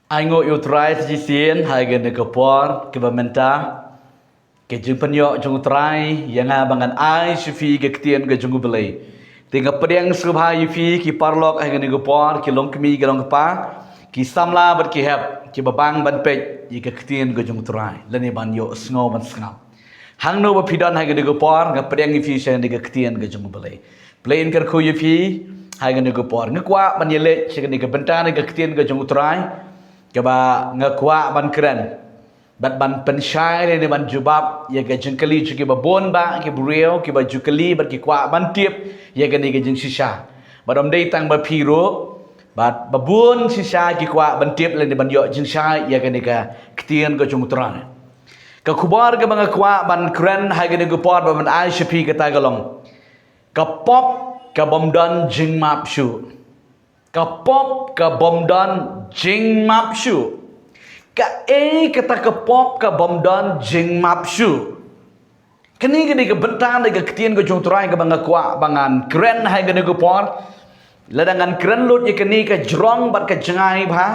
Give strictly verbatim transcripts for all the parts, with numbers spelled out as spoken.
Ai nguh ïa u Trai sa shisien ha kane ka por kaba mynta. Ka jingpynïoh jong u Trai ïa nga ba ngan ai sha phi ka ktien ka jong u Blei. Te nga pdiang sngewbha ïa phi ki paralok ha kane ka por, ki longkmie ki longkpa, ki samla bad ki hep kiba bang ban peit ïa ka ktien ka jong u Trai lane ban ïohsngew ban sngap. Hangno ba phi don ha kane ka por, nga pdiang ïa phi sha kane ka ktien ka jong u Blei. Blei un kyrkhu ïa phi ha kane ka por. Nga kwah ban ïaleit sha kane ka bynta na ka ktien ka jong u Trai kaba nga kwah ban kren bad ban pynshai lane ban jubab ïa ka jingkylli jong kiba bun bah ki briew kiba ju kylli bad ki kwah ban tip ïa kane ka jingshisha. Bad ym dei tang ba phi ruh, bad ba bun shisha ki kwah ban tip lane ban ïoh jingshai ïa kane ka ktien ka jong u Trai. Ka khubor kaba nga kwah ban kren ha kane ka por bad ban ai sha phi kata ka long: Ka pop ka bym don jingmap shuh. Ka pop ka bym don jingmap shuh. Kaei kata ka pop ka bym don jingmap shuh? Kane ka dei ka bynta na ka ktien ka jong u Trai kaba nga kwah ba ngan kren ha kane ka por. Lada ngan kren lut ïa kane ka jrong bad ka jngai bha,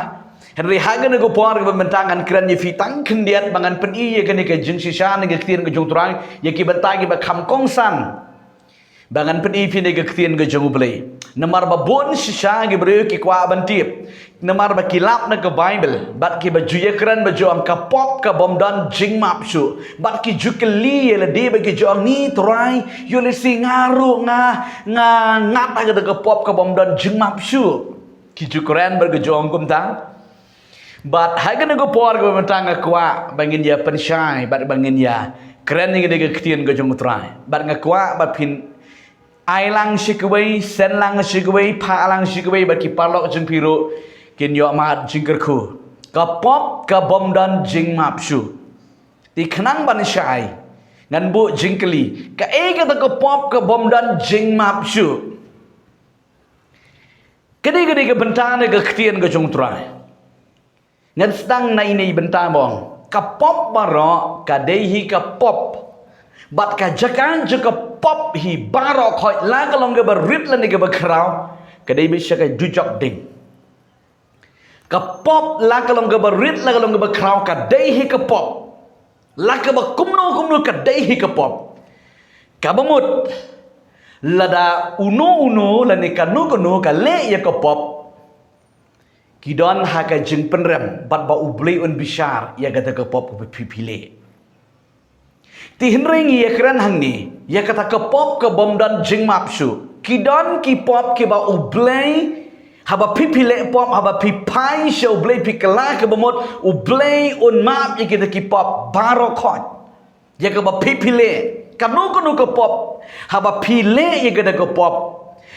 hynrei ha kane ka por kaba mynta ngan kren ïa phi tang khyndiat ba ngan pyni ïa kane ka jingshisha na ka ktien ka jong u Trai ïa ki bynta kiba kham kongsan. Ba ngan pyni ïa phi na ka ktien ka jong u Blei. Namar ba bun shisha ki briew ki kwah ban tip. Namar ba ki lap na ka Baibl bad kiba ju ïakren ba ju ong ka pop ka bym don jingmap shuh. Bad ki ju kylli ïa lade bad ki ju ong, ni Trai, ïoh lehse nga ruh nga, nga ngat ha kata ka pop ka bym don jingmap shuh. Ki ju kren bad ki ju ong kumta. Bad ha kane ka por kaba mynta nga kwah ba ngin ïa pynshai bad ba ngin ïa kren ïa kane ka ktien ka jong u Trai. Bad nga kwah ba phin ai lang sha kiwei, send lang sha kiwei, phah lang sha kiwei bad ki paralok jong phi ruh kin ïoh mad jingkyrkhu. Ka pop ka bym don jingmap shuh. Te khnang ban shai, ngan buh jingkylli, kaei kata ka pop ka bym don jingmap shuh? Ka dei, ka dei ka bynta na ka ktien ka jong u Trai. Ngan sdang na ine i bynta ba ong, ka pop baroh ka dei hi ka pop. Bad ka jaka jong ka pop hi baroh khoit, la ka long kaba rit lane kaba khraw, ka dei beit sha ka dujok ding. Ka pop, la ka long kaba rit la ka long kaba khraw, ka dei hi ka pop. La kaba kumno kumno ka dei hi ka pop. Kaba mut, lada uno uno lane kano kano ka leh ïa ka pop, ki don ha ka jingpynrem bad ba u Blei un bishar ïa kata ka pop kaba phi phi leh. Te hynrei ngi ïakren hangne ïa kata ka pop ka bym don jingmap shuh. Ki don ki pop kiba u Blei, haba phi phi leh pop, haba phi phai sha u Blei, phi kylla kaba mut, u Blei un map ïa kita ki pop baroh khoit. Ïa kaba phi phi leh, kano kano ka pop, haba phi leh ïa kata ka pop,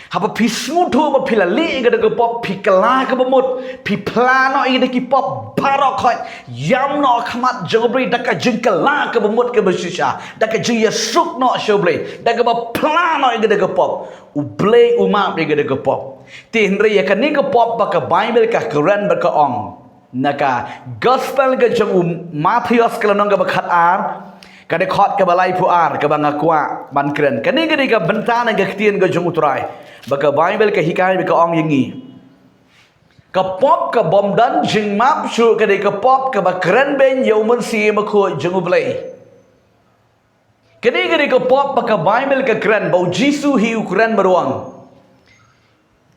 haba phi sngewthuh ba phi la leh ïa kata ka pop, phi kylla kaba mut, phi phla noh ïa kita ki pop baroh khoit, ïam noh ha khmat jong u Blei da ka jingkylla kaba mut kaba shisha, da ka jingïasuk noh sha u Blei, da kaba phla noh ïa kata ka pop, u Blei u map ïa kata ka pop. Te hynrei ïa kane ka pop ba ka Baibl ka kren bad ka ong na ka Gospel ka jong u Mathaios ka lynnong kaba khatar, ka dkhot kaba laiphew ar kaba nga kwah ban kren. Kane ka dei ka bynta na ka ktien ka jong u Trai ba ka Baibl ka hikai ba ka ong ïa ngi. Ka pop ka bym don jingmap shuh ka dei ka pop kaba kren beiñ ïa u Mynsiem Bakhuid jong u Blei. Ka dei, ka dei ka pop ba ka Baibl ka kren, ba u Jisu hi u kren ba u ong,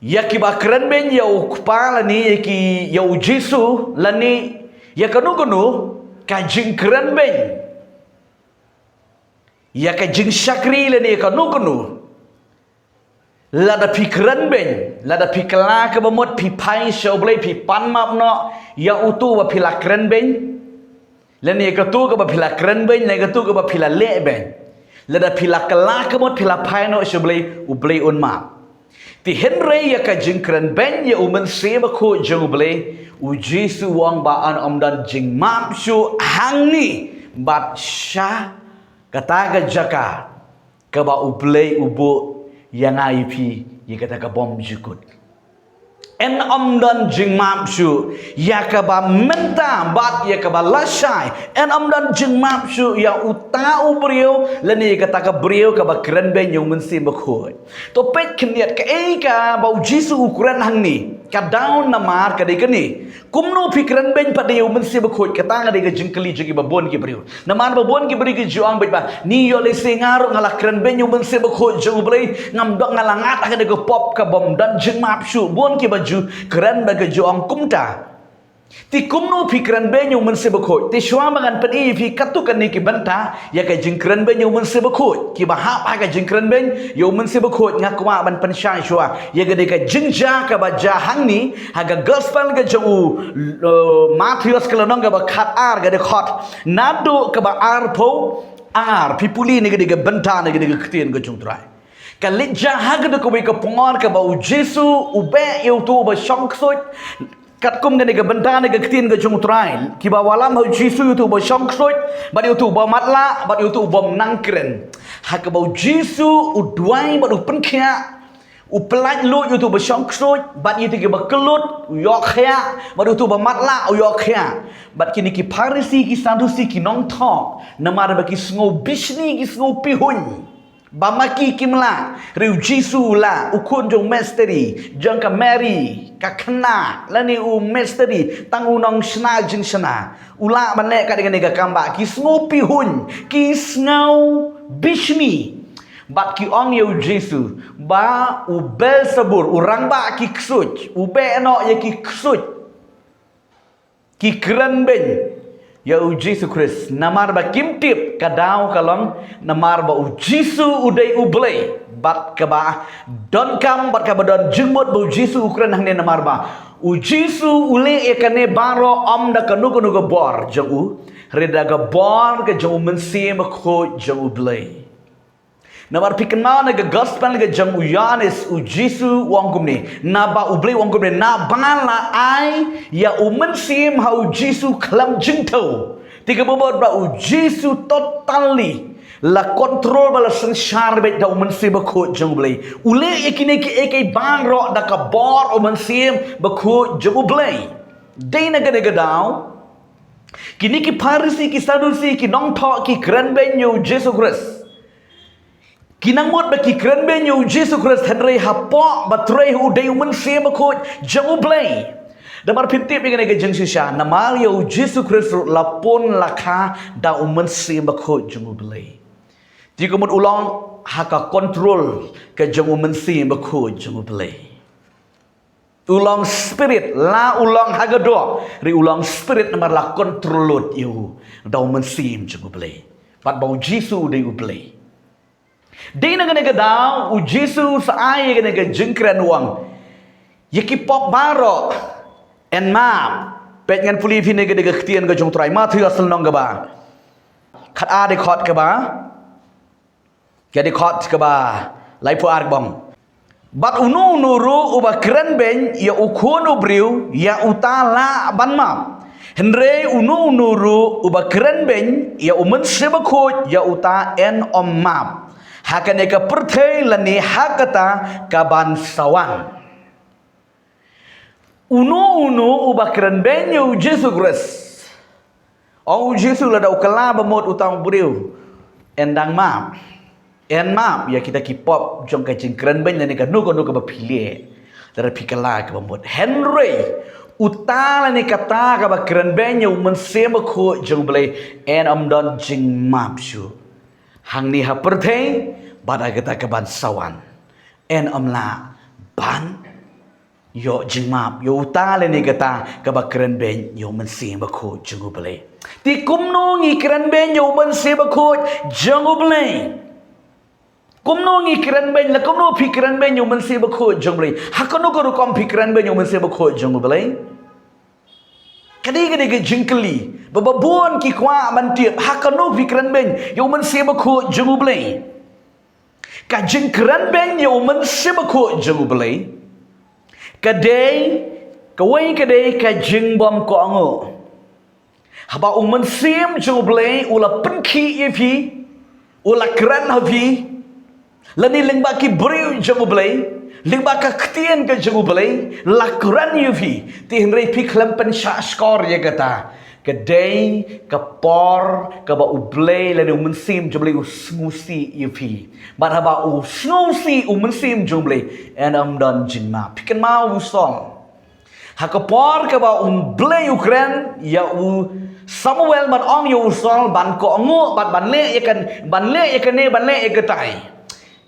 ïa kiba kren beiñ ïa u Kpa lane ïa ki, ïa u Jisu lane ïa kano kano ka jingkren beiñ, ïa ka jingshakri lane ïa kano kano. Lada phi kren beiñ, lada phi kylla kaba mut, phi phai sha u Blei, phi pan map noh ïa uto ba phi la kren beiñ, lane ïa kato kaba phi la kren beiñ, lane ïa kato kaba phi la leh beiñ. Lada phi la kylla kaba mut, phi la phai noh sha u Blei, u Blei un map. Te hynrei ïa ka jingkren beiñ ïa u Mynsiem Bakhuid jong u Blei, u Jisu u ong ba yn ym don jingmap shuh hangne bad sha kata ka jaka kaba u Blei u buh ïa nga ïa phi ïa kata ka bymjukut. Yn ym don jingmap shuh ïa kaba mynta bad ïa kaba lashai. Yn ym don jingmap shuh ïa uta u briew lane ïa kata ka briew kaba kren beiñ ïa u Mynsiem Bakhuid. To peit khyndiat kaei kaba u Jisu u kren hangne. Ka daw namar ka dei kane. Kumno phi kren beiñ pat ïa u Mynsiem Bakhuid, kata ka dei ka jingkylli jong kiba bun ki briew. Namar ba bun ki briew ki ju ong beit ba, ni ïoh lehse nga ruh nga la kren beiñ ïa u Mynsiem Bakhuid jong U Blei, ngam dok, nga la ngat ha kane ka pop ka bym don jingmap shuh. Bun kiba ju kren ba ki ju ong kumta. Te kumno phi kren beiñ ïa u Mynsiem Bakhuid? Te shuwa ba ngan pyni ïa phi katto katne ki bynta ïa ka jingkren beiñ ïa u Mynsiem Bakhuid, kiba hap ha ka jingkren beiñ ïa u Mynsiem Bakhuid, nga kwah ban pynshai shuwa ïa kane ka jingjia kaba jia hangne ha ka Gospel ka jong u, uh, Mathaios, ka lynnong kaba khatar, ka dkhot naduh kaba arphew ar. Phi pule na kane ka bynta, na kane ka ktien ka jong U Trai. Ka leit jia ha kata kawei ka por kaba U Jisu u beh ïa uto uba shong ksuid. Katkum kane ka bynta na ka ktien ka jong U Trai, kiba wallam ha U Jisu ïa uto uba shong ksuid, bad ïa uto uba matlah, bad ïa uto uba nang kren. Ha kaba U Jisu u duwai bad u pynkhiah, u pyllait luid ïa uto uba shong ksuid, bad ïa uto kiba kyllut u ïoh khiah, bad ïa uto uba matlah u ïoh khiah. Bad kine ki Pharisi ki Sadusi ki nongthoh, namar ba ki sngew bishni, ki sngew pihuiñ. Ba ma ki kim lah, hynrei U Jisu u lah, u khun jong u Misteri, jong ka Mary ka khynnah, lane u Misteri, tang u nongshna jingshna, u lah ban leh kat kane ka kam. Ba ki sngew pihuiñ, ki sngew bishni. Bad ki ong ïa U Jisu ba u Beelzebul, u rangbah ki ksuid, u beh noh ïa ki ksuid, ki kren beiñ ïa U Jisu Khrist. Namar ba kim tip, ka daw ka long namar ba U Jisu u dei U Blei. Bad kaba donkam bad kaba don jingmut ba U Jisu u kren hangne, namar ba U Jisu u leh ïa kane baroh ym da kano kano ka bor jong u, hynrei da ka bor ka jong U Mynsiem Bakhuid jong U Blei. Namar phi kynmaw na ka Gospel ka jong u Ïoannis, U Jisu u ong kumne, naba U Blei u ong kumne, naba la ai ïa u Mynsiem ha U Jisu khlem jingthew. Te kaba mut ba U Jisu totally la control, ba la synshar beit da U Mynsiem Bakhuid jong U Blei. U leh ïa kine kiei kiei baroh da ka bor U Mynsiem Bakhuid jong U Blei. Dei na kane ka daw, kine ki Pharisi ki Sadusi ki nongthoh ki kren beiñ ïa U Jisu Khrist. Ki nang mut ba ki kren beiñ ïa U Jisu Khrist, hynrei hapoh ba trei u dei U Mynsiem Bakhuid jong U Blei. Namar phin tip ïa kane ka jingshisha, namar ïa U Jisu Khrist ruh la pun la kha da U Mynsiem Bakhuid jong U Blei. Te ka mut u long ha ka control ka jong U Mynsiem Bakhuid jong U Blei. U long spirit, la u long ha ka doh, hynrei u long spirit namar la control lut ïa u da U Mynsiem jong U Blei. Bad ba U Jisu u dei U Blei. Dei na kane ka daw U Jisu u sa ai ïa kane ka jingkren, u ong, ïa ki pop baroh yn map. Peit, ngan pule ïa phi na kane ka ktien ka jong U Trai, Mathaios lynnong kaba khatar, dkhot kaba, ka dkhot kaba laiphew ar, ka ong: Bad uno uno ruh uba kren beiñ ïa U Khun u briew, ïa uta lah ban map. Hynrei uno uno ruh uba kren beiñ ïa U Mynsiem Bakhuid, ïa uta yn ym map ha kane ka pyrthei lane ha kata kaban sa wan. Uno uno uba kren beiñ ïa U Jisu Khrist. Ong U Jisu, lada u kylla ba mut uta u briew, yn dang map. Yn map ïa kita ki pop jong ka jingkren beiñ lane kano kano kaba phi leh, lada phi kylla ka ba mut. Hynrei uta lane kata kaba kren beiñ ïa U Mynsiem Bakhuid jong U Blei, yn ym don jingmap shuh hangne ha pyrthei bad ha kata kaban sa wan. Yn ym lah ban ïoh jingmap ïa uta lane kata kaba kren beiñ ïa U Mynsiem Bakhuid jong U Blei. Te kumno ngi kren beiñ ïa U Mynsiem Bakhuid jong U Blei? Kumno ngi kren beiñ, la kumno phi kren beiñ ïa U Mynsiem Bakhuid jong U Blei? Ha kano ka rukom phi kren beiñ ïa U Mynsiem Bakhuid jong U Blei? Ka dei, ka dei ka jingkylli ba, ba bun ki kwah ban tip, ha kano phi kren beiñ ïa U Mynsiem Bakhuid jong U Blei. Ka jingkren beiñ ïa U Mynsiem Bakhuid jong U Blei ka dei, kawei ka dei ka jingbym kohnguh. Haba U Mynsiem jong U Blei u la pynkhih ïa phi, u la kren ha phi, lane lyngba ki briew jong U Blei, lyngba ka ktien ka jong U Blei la kren ïa phi, te hynrei phi khlem pynshah shkor ïa kata, ka dei ka por kaba U Blei lane U Mynsiem jong U Blei u sngewsih ïa phi. Bad haba u sngewsih U Mynsiem jong U Blei, yn ym don jingmap. Phi kynmaw u Saul. Ha ka por kaba u Blei u kren ïa u Samuel ban ong ïa u Saul ban kohnguh bad ban leh ïa kan, ban leh ïa kane, ban leh ïa katai.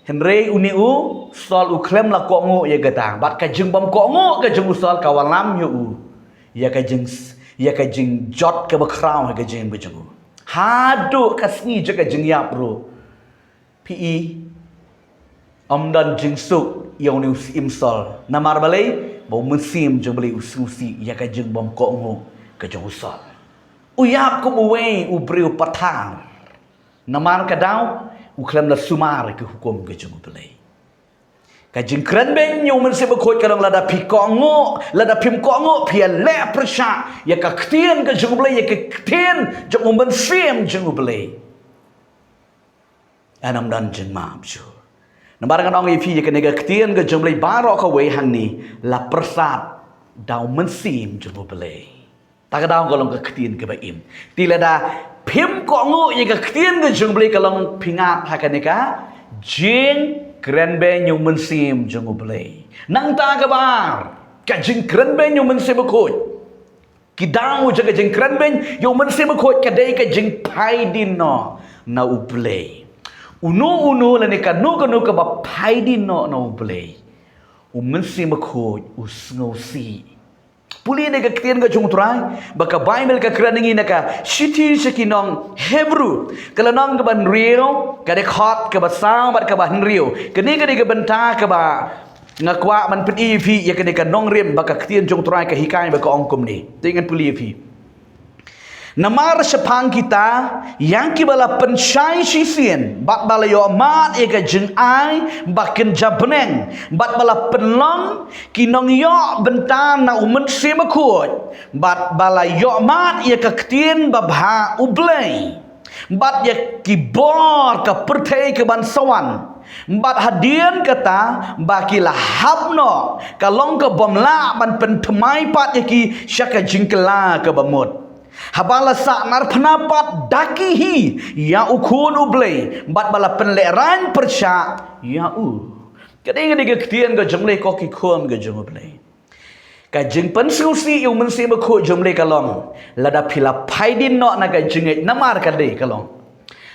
Hynrei une u Saul u khlem la kohnguh ïa kata. Bad ka jingbym kohnguh ka jong u Saul ka wallam ïa u ïa ka jing, ïa ka jingjot kaba khraw ha ka jingim ka jong u. Haduh ka sngi jong ka jingïap ruh, phi i, ym don jingsuk ïa une u Syiem Saul. Namar balei? Ba u Mynsiem jong u Blei u sngewsih ïa ka jingbym kohnguh ka jong u Saul. U ïap kum uwei u briew pathar. Namar ka daw u khlem la sumar ïa ki hukum ka jong u Blei. Ka jingkren beiñ ïa u Mynsiem Bakhuid ka long lada phi kohnguh, lada phim kohnguh, phi ïaleh pyrshah ïa ka ktien ka jong u Blei, ïa ka ktien jong u Mynsiem jong u Blei. Yn ym don jingmap shuh. Namar ngan ong ïa phi ïa kane ka ktien ka jong u Blei baroh kawei hangne la pyrsad da u Mynsiem jong u Blei. Ta ka daw ka long ka ktien kaba im. Te lada phim kohnguh ïa ka ktien ka jong u Blei ka long phi ngat ha kane ka jingkren beiñ ïa u Mynsiem jong u Blei. Nangta kaba ar, ka jingkren beiñ ïa u Mynsiem Bakhuid. Ki daw jong ka jingkren beiñ ïa u Mynsiem Bakhuid ka dei ka jingphaidien noh na u Blei. Uno uno lane kano kano kaba phaidien noh na u Blei, u Mynsiem Bakhuid u sngewsih. Pule ïa ka ktien ka jong u Trai, ba ka Baibl ka kren ïa ngi na ka shithi sha ki nong Hebru, ka lynnong kaba hynriew, ka dkhot kaba saw bad kaba hynriew. Kane ka dei ka bynta kaba nga kwah ban pyni ïa phi ïa kane ka nongrim ba ka ktien jong u Trai ka hikai ba ka ong kumne. Te ngan pule ïa phi. Namar shaphang kita, ïa kiba la pynshai shisien bad ba la ïohmad ïa ka jingai ba kynja bneng, bad ba la pynlong ki nongïoh bynta na u Mynsiem Bakhuid, bad ba la ïohmad ïa ka ktien babha u Blei, bad ïa ki bor ka pyrthei kaban sa wan, bad hadien kata ba ki la hap noh, ka long ka bym lah ban pynthymmai pat ïa ki sha ka jingkylla kaba mut. Haba la sahnarphna pat da ki hi ïa u Khun u Blei, bad ba la pynlehraiñ pyrshah ïa u. Ka dei, ka dei ka ktien ka jong u Blei, ko ki khun ka jong u Blei. Ka jingpynsngewsih ïa u Mynsiem Bakhuid jong u Blei ka long lada phi la phaidien noh na ka jingngeit, namar ka dei ka long,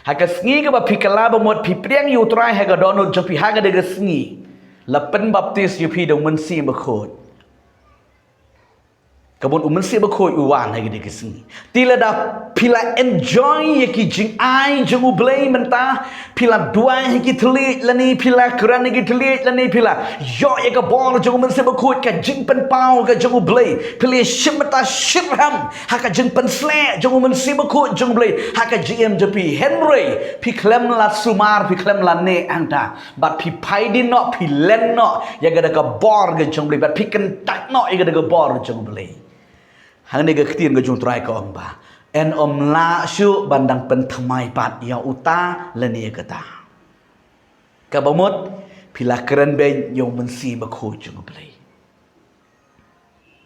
ha ka sngi kaba phi kylla ba mut, phi pdiang ïa u Trai ha ka dohnud jong phi ha ka dei ka sngi, la pynbaptis ïa phi da u Mynsiem Bakhuid. Ka mut u Mynsiem Bakhuid u wan ha ka dei ka sngi. Te lada phi la enjoy ïa ki jingai jong u Blei mynta, phi la duwai ha ki thylliej lane phi la kren ha ki thylliej lane phi la ïoh ïa ka bor jong u Mynsiem Bakhuid, ka jingpynpaw ka jong u Blei, phi la shim bynta shitrhem ha ka jingpynsleh jong u Mynsiem Bakhuid jong u Blei ha ka jingim jong phi, hynrei phi khlem la sumar, phi khlem la neh hangta, bad phi phaidien noh, phi len noh ïa ka dei ka bor ka jong u Blei, bad phi kyntait noh ïa ka dei ka bor jong u Blei. Hangne ka ktien ka jong u Trai ka ong ba yn ym lah shuh ban dang pynthymmai pat ïa uta lane ïa kata. Kaba mut phi la kren beiñ ïa u Mynsiem Bakhuid jong u Blei.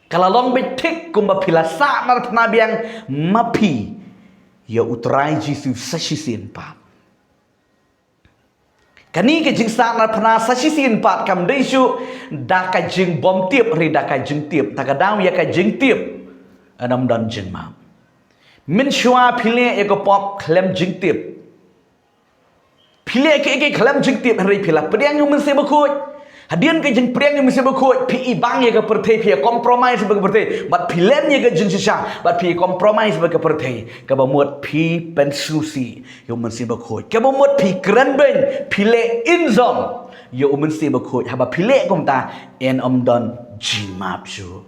Ka la long beit thik kumba phi la sahnarphna biang ma phi ïa u Trai Jisu sa shisien pat. Kane ka jingsahnarphna sa shisien pat kam dei shuh da ka jingbymtip, hynrei da ka jingtip. Ta ka daw ïa ka jingtip yn ym don jingmap. Mynshuwa phi leh ïa ka pop khlem jingtip. Phi leh kiei kiei khlem jingtip, hynrei phi la pdiang ïa u Mynsiem Bakhuid. Hadien ka jingpdiang ïa u Mynsiem Bakhuid, phi ibang ïa ka pyrthei, phi ïa compromise bad ka pyrthei, bad phi len ïa ka jingshisha, bad phi ïa compromise bad ka pyrthei. Kaba mut phi pynsngewsih ïa u Mynsiem Bakhuid. Kaba mut phi kren beiñ, phi leh injom ïa u Mynsiem Bakhuid. Haba phi leh kumta, yn ym don jingmap shuh.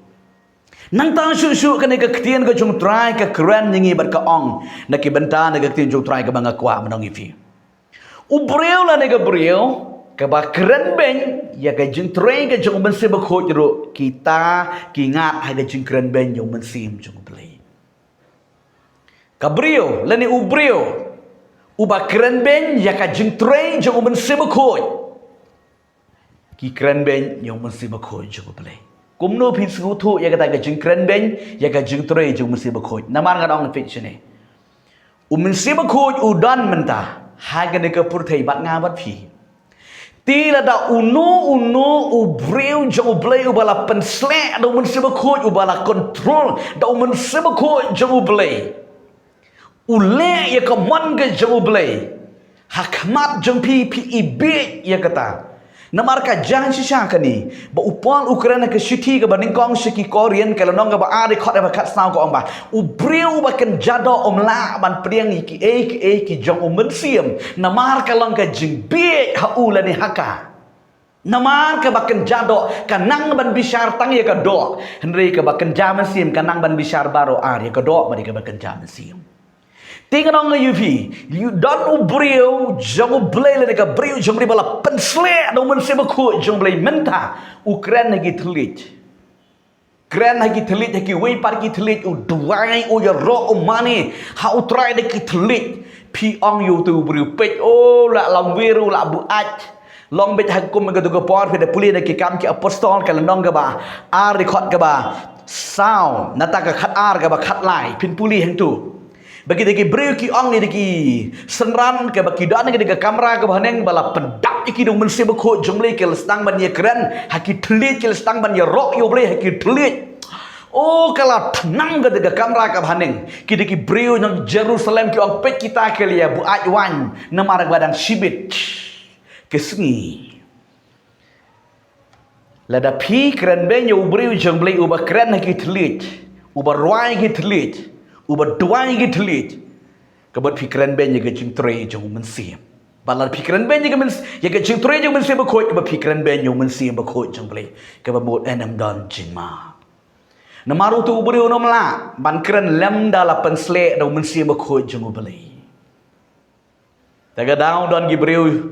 Nangta shuh shuh kane ka ktien ka jong u Trai ka kren ïa ngi bad ka ong na ki bynta na ka ktien jong u Trai kaba nga kwah ban ong ïa phi. U briew lane ka briew kaba kren beiñ ïa ka jingtrei ka jong u Mynsiem Bakhuid ruh, kita ki ngat ha ka jingkren beiñ ïa u Mynsiem jong u Blei. Ka briew lane u briew uba kren beiñ ïa ka jingtrei jong u Mynsiem Bakhuid, ki kren beiñ ïa u Mynsiem Bakhuid jong u Blei. Kumno phin sngewthuh ïa kata ka jingkren beiñ ïa ka jingtrei jong u Mynsiem Bakhuid? Namar ngan ong ïa phi shane. U Mynsiem Bakhuid u don mynta ha kane ka pyrthei bad nga bad phi. Te lada uno uno u briew jong U Blei uba la pynsleh da U Mynsiem Bakhuid, uba la kontrol da U Mynsiem Bakhuid jong U Blei, u leh ïa ka mon ka jong U Blei, ha khmat jong phi, phi i bieit ïa kata. Namar ka jia shisha kane ba u Paul u kren ha ka shithi kaba nyngkong sha ki Korinth, ka lynnong kaba ar, dkhot kaba khatsaw, ka ong ba u briew uba kynja doh um lah ban pdiang ïa kiei kiei ki jong u mynsiem, namar ka long ka jingbieit ha u lane ha ka. Namar kaba kynja doh ka nang ban bishar tang ïa ka doh, hynrei kaba kynja mynsiem ka nang ban bishar baroh ar, ïa ka doh bad ïa kaba kynja mynsiem. Te ngan ong ïa phi, ïa u don u briew jong U Blei lane ka briew jong U Blei ba la pynsleh da U Mynsiem Bakhuid jong U Blei mynta, u kren ha ki thylliej. Kren ha ki thylliej, ha kiwei pat ki thylliej, u duwai, u ïaroh, u mane ha U Trai da ki thylliej. Phi ong ïa uto u briew, peit, u la lamwir, u la buaid. Long beit ha kum kata ka por, phi da pule na Ki Kam ki Apostol, ka lynnong kaba ar, dkhot kaba saw, nangta ka khatar, kaba khatlai, phin pule hangto. Ba kita ki briew ki ong ïa kita ki synran kaba ki don ha kata ka kamra kaba haneng, ba la pyndap ïa ki da U Mynsiem Bakhuid jong U Blei, ki la sdang ban ïakren ha ki thylliej, ki la sdang ban ïaroh ïa U Blei ha ki thylliej. O, ka la thnang kata ka kamra kaba haneng. Kita ki briew na Jerusalem ki ong, peit, kita ki la ïa buaid waiñ namar ba dang shibit ka sngi. Lada phi kren beiñ ïa u briew jong U Blei uba kren ha ki thylliej, uba rwai ha ki thylliej, uba duwai ha ki thylliej, kaba phi kren beiñ ïa ka jingtrei jong u Mynsiem. Bad lada phi kren beiñ ïa ka myns-, ïa ka jingtrei jong u Mynsiem Bakhuid, kaba phi kren beiñ ïa u Mynsiem Bakhuid jong U Blei, kaba mut yn ym don jingma. Namar uto u briew un ym lah ban kren lymda la pynsleh da u Mynsiem Bakhuid jong U Blei. Te ka daw don ki briew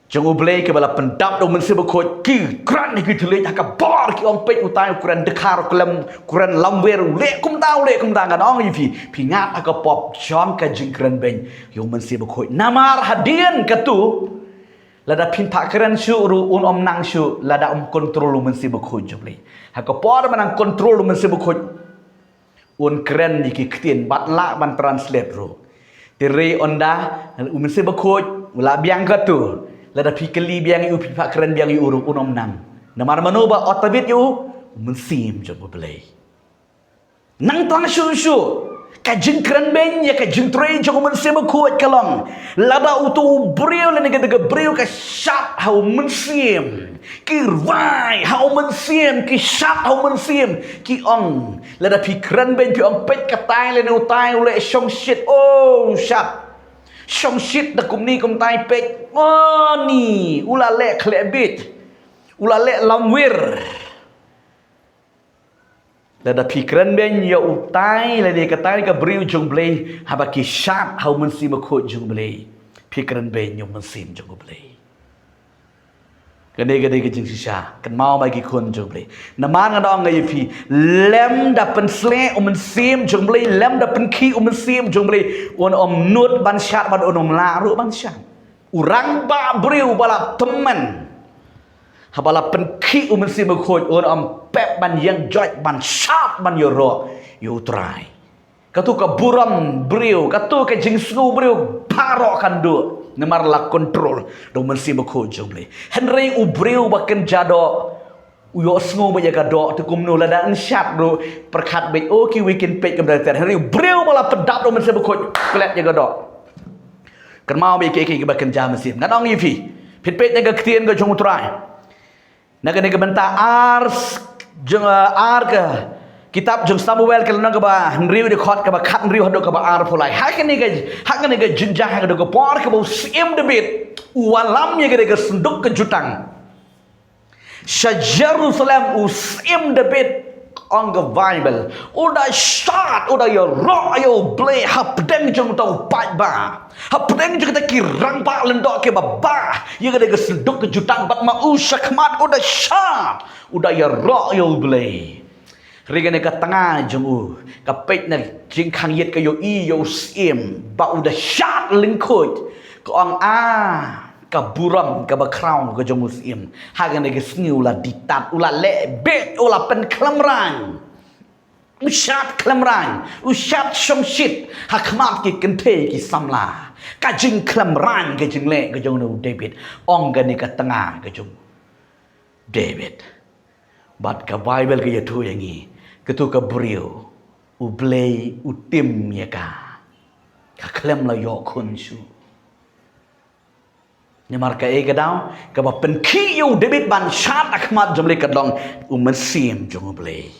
jong U Blei kiba la pyndap da u Mynsiem Bakhuid, ki kren ha ki thylliej ha ka bor, ki ong, peit, utai u kren dkhar, u kren, u kren lamwir, u leh kumta, u leh kumta. Ngan ong ïa phi, phi ngat ha ka pop jong ka jingkren beiñ ïa u Mynsiem Bakhuid. Namar hadien kata, lada phin phah kren shuh ruh un ym nang shuh lada ym kontrol u Mynsiem Bakhuid jong U Blei. Ha ka por ba nang kontrol u Mynsiem Bakhuid, un kren ïa ki ktien bad lah ban translate ruh. Te hynrei ynda u Mynsiem Bakhuid u la biang kato, lada phi kylli biang ïa u, phi phah kren biang ïa u ruh un ym nang. Namar mano ba ot tabit ïa u? U Mynsiem jong U Blei. Nangta shuh shuh, ka jingkren beiñ ïa ka jingtrei jong u Mynsiem Bakhuid ka long, lada uto u briew lane kata ka briew ka shad ha u Mynsiem, ki rwai ha u Mynsiem, ki shad ha u Mynsiem, ki ong, lada phi kren beiñ phi ong, peit, katai lane utai u leh shongshit, o, u shad shongshit da kumne kumtai, peit, o, ni u la leh khleh bieit, u la leh lamwir. Lada phi kren beiñ ïa utai lane katai ka briew jong U Blei, haba ki shad ha u Mynsiem Bakhuid jong U Blei, phi kren beiñ ïa u Mynsiem jong U Blei. Kane ka dei ka jingshisha, kynmaw, ma ki khun jong U Blei. Namar ngan ong ïa phi, lymda pynsleh u Mynsiem jong U Blei, lymda pynkhih u Mynsiem jong U Blei, un ym nud ban shad bad un ym lah ruh ban shad. U rangbah briew ba la tymmen, haba la pynkhih u Mynsiem Bakhuid, un ym pep ban ïeng joit, ban shad, ban ïaroh ïa U Trai. Kato ka burom briew, kato ka jingsngew briew, baroh kan duh, namar la kontrol da u Mynsiem Bakhuid jong U Blei. Hynrei u briew ba kynja doh, u ïohsngew beit ïa ka doh, te kumno lada yn shad ruh? Pyrkhat beit, o, kiwei kin peit kumta ter. Hynrei u briew ba la pyndap da u Mynsiem Bakhuid, klet ïa ka doh. Kynmaw beit kiei kiei kiba kynja mynsiem. Ngan ong ïa phi, phin peit na ka ktien ka jong U Trai. Na kane ka bynta ar s-, jong, eh, ar ka kitab jong Samuel, ka lynnong kaba hynriew, dkhot kaba khathynriew haduh kaba arphew lai. Ha kane ka, ha kane ka jingjia, ha kane ka por kaba u Syiem Dabid u wallam ïa kane ka synduk ka jutang sha Jerusalem, u Syiem Dabid, ong ka Baibl, u da shad, u da ïaroh ïa U Blei hapdeng jong uta u paidbah, hapdeng jong kita ki rangbah lyngdoh kiba bah ïa kane ka synduk ka jutang, bad ma u shakhmat u da shad, u da ïaroh ïa U Blei. Hynrei kane ka tnga jong u, ka peit na jingkhang ïit, ka ïohi ïa u syiem ba u da shad lyngkhuid, ka ong, a, ka burom kaba khraw ka jong u syiem. Ha kane ka sngi u la die tad, u la leh bieit, u la pynkhlem-rang, u shad khlem-rang, u shad shongshit ha khmat ki kynthei ki samla. Ka jingkhlem rang ka jingleh ka jong u David. Ong kane ka tnga ka jong u David. Bad ka Baibl ka ïathuh ïa ngi, kato ka briew, U Blei u tim ïa ka. Ka khlem la ïoh khun shuh. Namar kaei ka daw, kaba pynkhih ïa u David ban shad ha khmat jong U Blei ka long u mynsiem jong U Blei.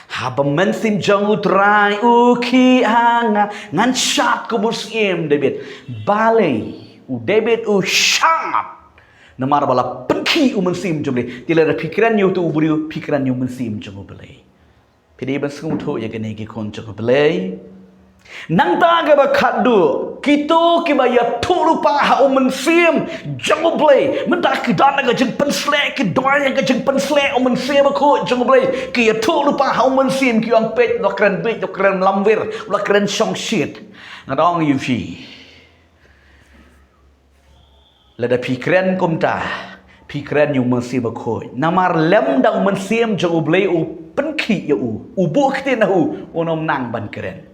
Haba mynsiem jong U Trai u khih ha nga, ngan shad kum u syiem David. Balei u David u shad? Namar ba la pynkhih u mynsiem jong U Blei. Te lada phi kren ïa uto u briew, phi kren ïa u mynsiem jong U Blei. Phi dei ban sngewthuh ïa kine ki khun jong U Blei. Nangta kaba khatduh, kito kiba ïathuhlypa ha u mynsiem jong U Blei. Mynta ki don ha ka jingpynsleh, ki don ha ka jingpynsleh u Mynsiem Bakhuid jong U Blei. Ki ïathuhlypa ha u mynsiem, ki ong peit, u la kren bieit, u la kren lamwir, u la kren shongshit. Nga ong ïa phi, lada phi kren kumta, phi kren ïa u Mynsiem Bakhuid. Namar lymda u mynsiem jong U Blei u pynkhih ïa u, u buh ktien ha u, un ym nang ban kren.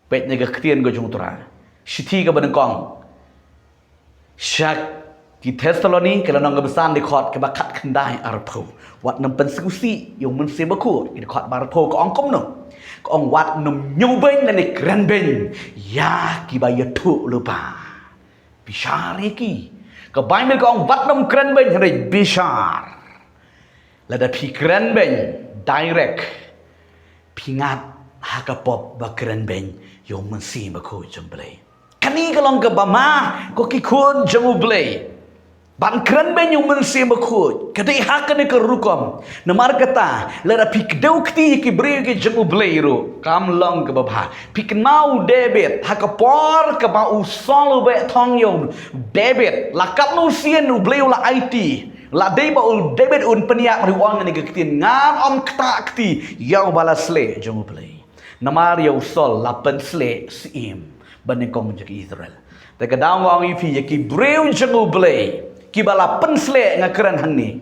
Peit na ka ktien ka jong U Trai. Shithi kaba nyngkong sha ki Thessaloni, ka lynnong kaba san, dkhot kaba khatkhyndai arphew. Wat nym pynsngewsih ïa u Mynsiem Bakhuid, dkhot ba arphew ka ong kumno? Ka ong wat nym ñiewbeiñ lane krenbeiñ ïa kiba ïathuhlypa. Bishar ïa ki. Ka Baibl ka ong wat nym krenbeiñ, hynrei bishar. Lada phi krenbeiñ direct, phi ngat ha ka pop ba krenbeiñ ïa u Mynsiem Bakhuid jong U Blei. Kane ka long kaba ma, ko ki khun jong U Blei. Ban krenbeiñ ïa u Mynsiem Bakhuid, ka dei ha kane ka rukom. Namar kata, lada phi kdew kti ïa ki briew ki jong U Blei ruh, kam long kaba bha. Phi kynmaw u David, ha ka por kaba u Saul u beh thong ïa u David, la katno sien U Blei u la aiti. La dei ba u David un pynïap, hynrei u ong kane ka ktien, ngan ym ktah kti ïa uba la sleh jong U Blei. Namar ïa u Saul la pynsleh syiem banyngkong jong ki Israel. Te ka daw nga ong ïa phi, ïa ki briew jong U Blei kiba la pynsleh, nga kren hangne.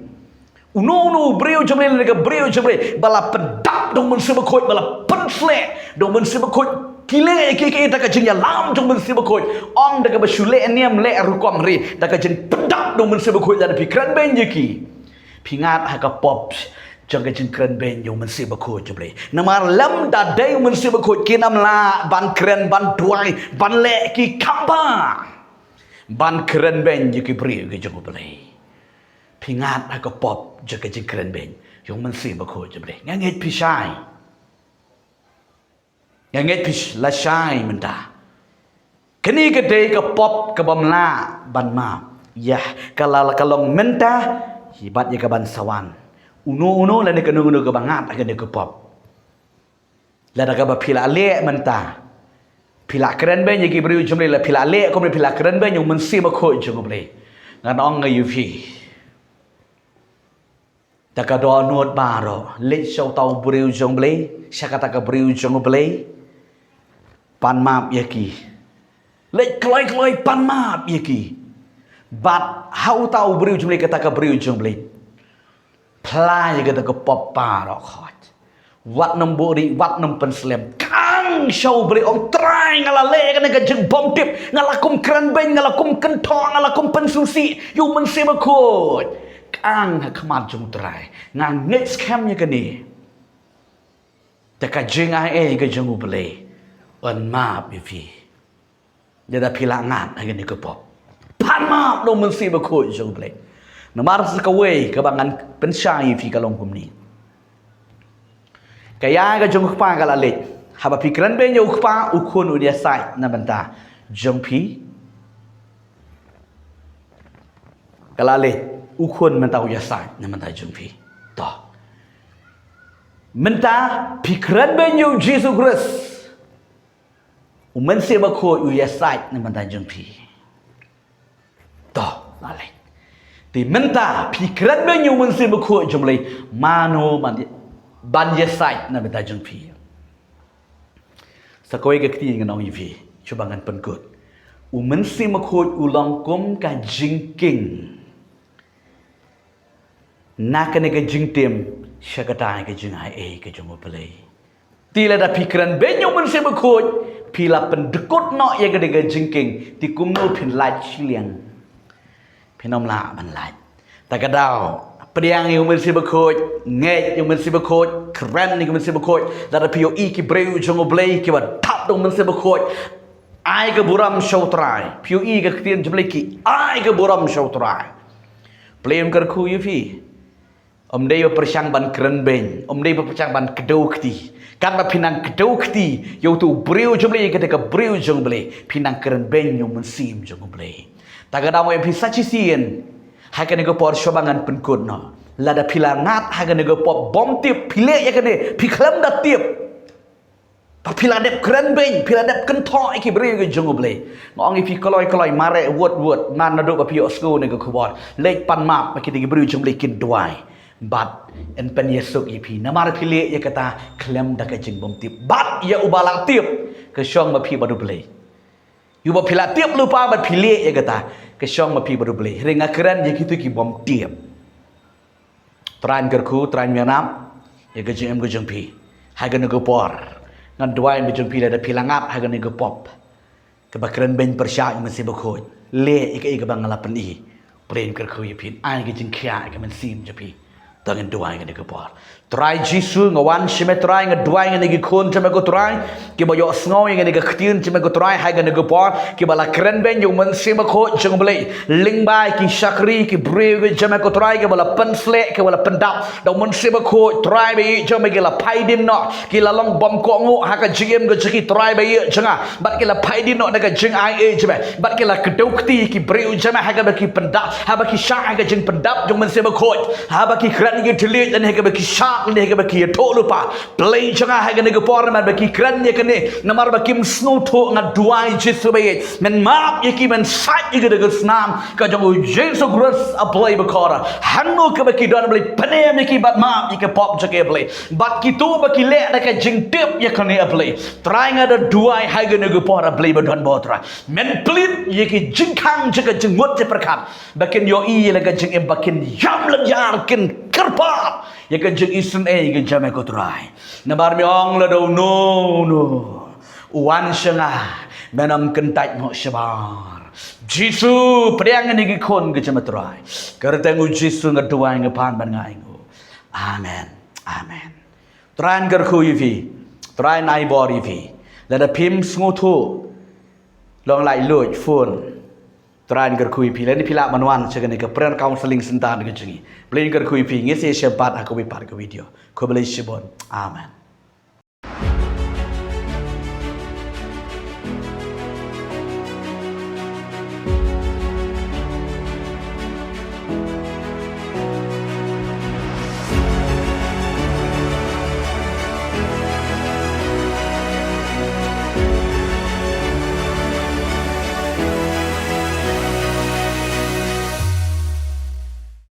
Uno uno u briew jong U Blei lane ka briew jong U Blei ba la pyndap da u Mynsiem Bakhuid, ba la pynsleh da u Mynsiem Bakhuid, ki leh kiei kiei da ka jingïalam jong u Mynsiem Bakhuid. Ong da kaba shu leh niam leh rukom, hynrei da ka jingpyndap da u Mynsiem Bakhuid, lada phi krenbeiñ ïa ki, phi ngat ha ka pop jong ka jingkrenbeiñ ïa u Mynsiem Bakhuid jong U Blei. Namar lymda dei u Mynsiem Bakhuid, kin ym lah ban kren, ban duwai, ban leh ki kham bha, ban krenbeiñ ïa ki briew ki jong U Blei. Phi ngat ha ka pop jong ka jingkrenbeiñ ïa u Mynsiem Bakhuid jong U Blei. Nga ngeit phi shai. Nga ngeit phi la shai mynta. Kane ka dei ka pop kaba ym lah ban map. Ïa ka la ka long mynta, bad ïa kaban sa wan. Uno uno lane kano kano kaba ngat ha kane ka pop, lada kaba phi la leh mynta, phi la krenbeiñ ïa ki briew jong U Blei, la phi la leh kumne, phi la krenbeiñ ïa u Mynsiem Bakhuid jong U Blei, ngan ong nga ïa phi, da ka dohnud baroh, leit sha uta u briew jong U Blei, sha kata ka briew jong U Blei, pan map ïa ki. Leit kloi kloi pan map ïa ki. Bad ha uta u briew jong U Blei, kata ka briew jong U Blei, phla ïa kata ka pop baroh khoit. Wat nym buhrieh, wat nym pynslem. Kang sha U Blei, ong Trai, nga la leh kane ka jingbymtip, nga la kum krenbeiñ, nga la kum kynthoh, nga la kum pynsngewsih ïa u Mynsiem Bakhuid. Kang ha khmat jong U Trai. Nga ngeit skhem ïa kane, da ka jingai ei ka jong U Blei, un map ïa phi. Lada phi la ngat ha kane ka pop, pan map da u Mynsiem Bakhuid jong U Blei. Namar sa kawei kaba ngan pynshai ïa phi ka long kumne. Ka ïa ka jong u Kpa ka la leit. Haba phi krenbeiñ ïa u Kpa, u Khun un ïasaid na bynta jong phi. Ka la leit, u Khun mynta u ïasaid na bynta jong phi. To. Mynta phi krenbeiñ ïa u Jisu Khrist, u Mynsiem Bakhuid u ïasaid na bynta jong phi. To, la leit. Te mynta phi krenbeiñ ïa u Mynsiem Bakhuid jong U Blei, mano ban, ban ïasaid na bynta jong phi? Sa kawei ka ktien ngan ong ïa phi, shuwa ba ngan pynkut. U Mynsiem Bakhuid u long kum ka jingkieng na kane ka jingtim sha kata ka jingai ei ka jong U Blei. Te lada phi krenbeiñ ïa u Mynsiem Bakhuid, Phi la pyndkut noh ïa ka dei ka jingkieng, te kumno phin lait shiliang? Phin ym lah ban lait. Ta ka daw, pdiang ïa u Mynsiem Bakhuid, ngeit ïa u Mynsiem Bakhuid, kren ïa u Mynsiem Bakhuid, lada phi ïohi ki briew jong U Blei kiba dap da u Mynsiem Bakhuid, ai ka burom sha U Trai. Phi ïohi ka ktien jong U Blei, ki ai ka burom sha U Trai. Blei un kyrkhu ïa phi. Ym dei ba pyrshang ban kren beiñ, ym dei ba pyrshang ban kdew kti. Katba phi nang kdew kti ïa uto u briew jong U Blei, ïa kata ka briew jong U Blei, phi nang kren beiñ ïa u Mynsiem jong U Blei. Ta ka daw, ïa phi sa shisien, ha kane ka por shuwa ba ngan pynkut noh, lada phi la ngat ha kane ka pop, bym tip, phi leh ïa kane, phi khlem da tip. Ba phi la dep kren beiñ, phi la dep kynthoh ïa ki briew ki jong U Blei. Nga ong ïa phi kloi kloi, mareh wut wut, man naduh ba phi ïohsngew ïa kane ka khubor, leit pan map ba kita ki briew jong U Blei kin duwai. Bad yn pynïasuk ïa phi. Namar phi leh ïa kata khlem da ka jingbymtip. Bad ïa uba la tip, ka shong ma phi bad U Blei. Ïa uba phi la tip lypa bad phi leh ïa kata, ka shong ma phi bad U Blei. Hynrei nga kren ïa kito ki bym tip. Trai un kyrkhu, Trai un ïarap ïa ka jingim ka jong phi ha kane ka por. Ngan duwai ba jong phi, lada phi la ngat ha kane ka pop kaba kren beiñ pyrshah ïa u Mynsiem Bakhuid, leh ïa kaei kaba nga la pyni. Blei un kyrkhu ïa phi, ai ka jingkhiah ïa ka mynsiem jong phi. To ngin duwai ha kane ka por. Trai Jisu, nga wan sha me Trai, nga duwai ïa kine ki khun jong me ko Trai, kiba ïohsngew ïa kane ka ktien jong me ko Trai ha kane ka por, kiba la kren beiñ ïa u Mynsiem Bakhuid jong U Blei lyngba ki shakri, ki briew ki jong me ko Trai, kiba la pynsleh, kiba la pyndap da u Mynsiem Bakhuid. Trai, ba ïeit jong me, ki la phai dien noh, ki la long bym kohnguh ha ka jingim ka jong ki, Trai ba ïeit jong nga, bad ki la phai dien noh na ka jingaiei jong me, bad ki la kdew kti ïa ki briew jong me ha kaba ki pyndap, haba ki shah ha ka jingpyndap jong u Mynsiem Bakhuid, haba ki kren ïa ki thylliej, lane ha kaba ki shad, lane ha kaba ki ïathuh lypa. Blei jong nga, ha kane ka por, namar ba ki kren ïa kane, namar ba kim sngewthuh, nga duwai Jisu ba ïeit, men map ïa ki, men sait ïa ki da ka snam ka jong u Jisu Khrist, A Blei bakhuid. Hangno kaba ki don, Blei, pynim ïa ki bad map ïa ka pop jong ki, A Blei. Bad kito ba ki leh da ka jingtip ïa kane, A Blei, Trai, nga da duwai ha kane ka por, A Blei badonbor Trai, men plie ïa ki jingkhang jong ka jingmut jingpyrkhat, ba kin ïohi ïa la ka jingim, ba kin ïam lynñiar, kin kyrpad ïa ka jingisynei ka jong me ko Trai. Namar me ong, lada uno uno u wan sha nga, men ym kyntait noh shabar. Jisu, pdiang ïa kine ki khun ki jong me Trai. Kyrteng u Jisu nga duwai, nga pan bad nga ainguh. Amen. Amen. Trai un kyrkhu ïa phi. Trai un ai bor ïa phi. Lada phim sngewthuh, long, lait luid phone. Trai un kyrkhu ïa phi. Lane phi lah ban wan sha kane ka prayer counseling center ka jong ngi. Blei un kyrkhu ïa phi. Ngin sa ïashem pat ha kawei pat ka video. Khublei shibun. Amen.